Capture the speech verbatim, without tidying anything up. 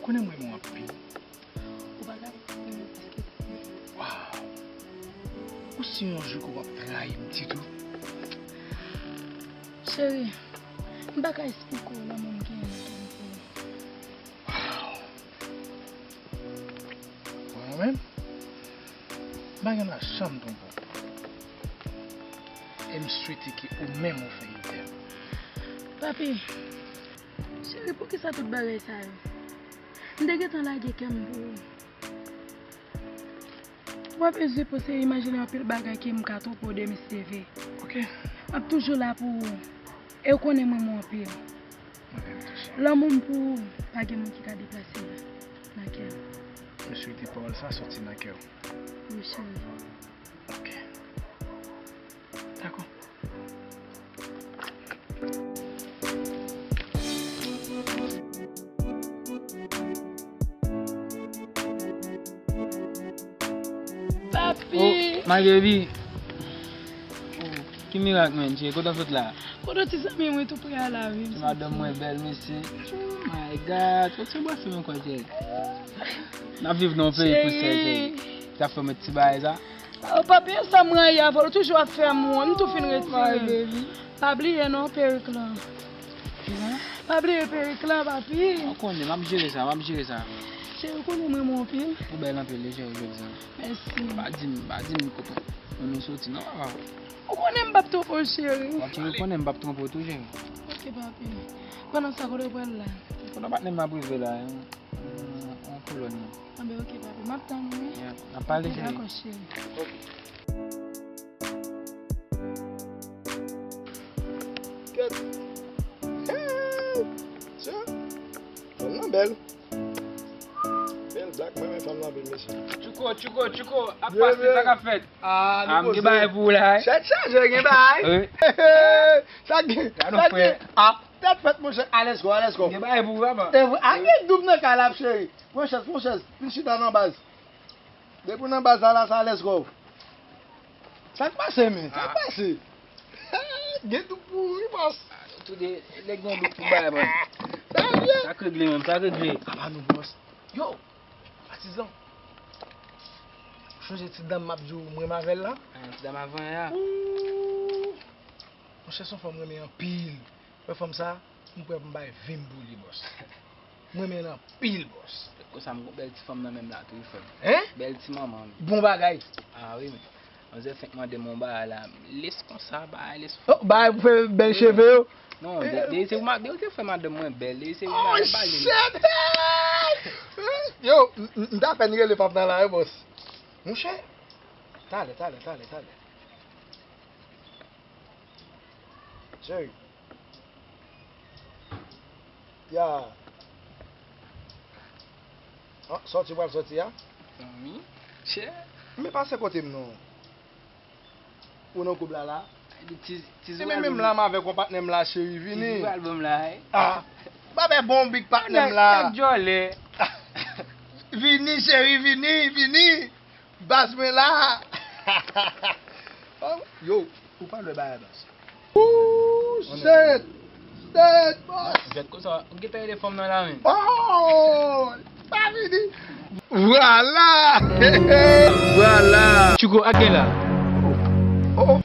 Konnen m renmen w anpil. Ou pa ka renmen m plis ke sa. Waw. Ou si yon jou ke w ap trayi m ditou? Cheri, m pa ka esplike w lanmou m genyen nan kè m pou ou. Waw. Bon, mwen menm, m pa gen dwa janm twonpe w. E m swete ke ou menm ou fè idem. Papi, cheri, poukisa tout bagay sa yo? M te gentan lage kè m pou ou. W ap ezite panse e imajine anpil bagay ke m ka twonpe w de, Miss T V. Ok. M ap toujou la pou ou. E w konnen m renmen w anpil. Mwen menm tou, cheri. Lanmou m pou ou, pa gen moun ki ka deplase l nan kè m. M swete pawòl sa soti nan kè w. Wi, cheri. Ok. Dakò. Papi! Oh, my baby. Oh, ki mirak, man, cheri? Kote w sot la? Kote ti zanmi mwen tou pre a la, wi. Ti madanm mwen bèl, mesye. Oh my God, fòk se bwase mwen kwè, cheri. N ap viv nan yon peyi pou sèten. Cheri. Sa fè mwen ti bagay sa. Oh, papi, e sa m rayi avè w, toujou ap fè m wont, m tou fin retire. My baby. Pa bliye non, perik lan. Kijan? Pa bliye perik lan, papi. Ou konnen, m ap jere sa, m ap jere sa. Cheri, ou konnen m renmen w anpil. Ou bèl anpil, wi, cheri, jodi a. Mèsi. Pa di m, pa di m kote nou soti, non, papa. Ou konnen m p ap twonpe w, cheri. Bon, cheri, ou konnen m p ap twonpe w tou, cheri. Ok, papi. Pandan sa, kote w pral la? Kote patnè m ap rive la, yon, yon, yon kolòn, non. Anben, ok, papi. M ap tann ou, wi. Yeah, n ap pale, cheri. Dakò, cheri. Ok. Kèt. Hey! Sa. Fanm nan bèl. Bèl black, mwen renmen fanm nan anpil, mesye. Tchouko, tchouko, tchouko, ap pase, sa k ap fèt? Ah, m gen bagay pou ou la, wi. Tèt chaje, gen bagay. Wi. Sa gen, sa gen. Ah, tèt fèt, monchè. Ah, let's go, ah, let's go. Gen bagay pou ou, papa. E vre, ah, gen doub nan kay la, cheri. Pran chèz, pran chèz. Vin chita nan baz. Depi w nan baz la, la, sa, let's go. Sa k pase, men? Sa k pase? Gen doub pou ou, wi, bòs. Tou de, nèg gen doub pou bay, man. Sa k regle menm, sa k regle. Apa nou, bòs. Yo, patizan. Ou chonje ti dam m ap di w mwen m avè l la? Ah, ti dam avan a. Ooh. Monchè, se yon fanm mwen renmen anpil. Wè fanm sa, m prè pou m bay vi m pou li, bòs. Mwen renmen l anpil, bòs. Konsa m gon bèl ti fanm nan menm la tou, wi, frè m. Hein? Bèl ti manman, wi. Bon bagay. Ah wi, men. Manzè fenk mande m yon bagay la. Lès konsa, bagay lès. Oh, bagay pou fè bèl cheve yo. Non, de, de, se pou ma, de, se fè madanm mwen bèl. De, se pou madanm pa li. Oh, shit! Yo, m, m, m ta pèn rele fanm nan la, wi, bòs. Monchè. Talè, talè, talè, talè. Cheri. Ya. Ah, sòti pral sòti a? Zanmi, chè. Men pase kote m non. Ou nan koub la la? Ti, ti, ti, men menm la m avèk yon patnè m la, cheri, vini. Ti album la, eh. Ah. Babè bon big patnè m la. Nèg djòlè. Vini, cheri, vini, vini. Baz mwen la. Oh, yo, ou pa lwe bagay baz. Ooh, shit. Shit, baz. Gad konsa, ou gentan rele fanm nan la menm. Oh, pa vini. Vwala. Vwala. Tchouko, ak gen la. Oh, oh.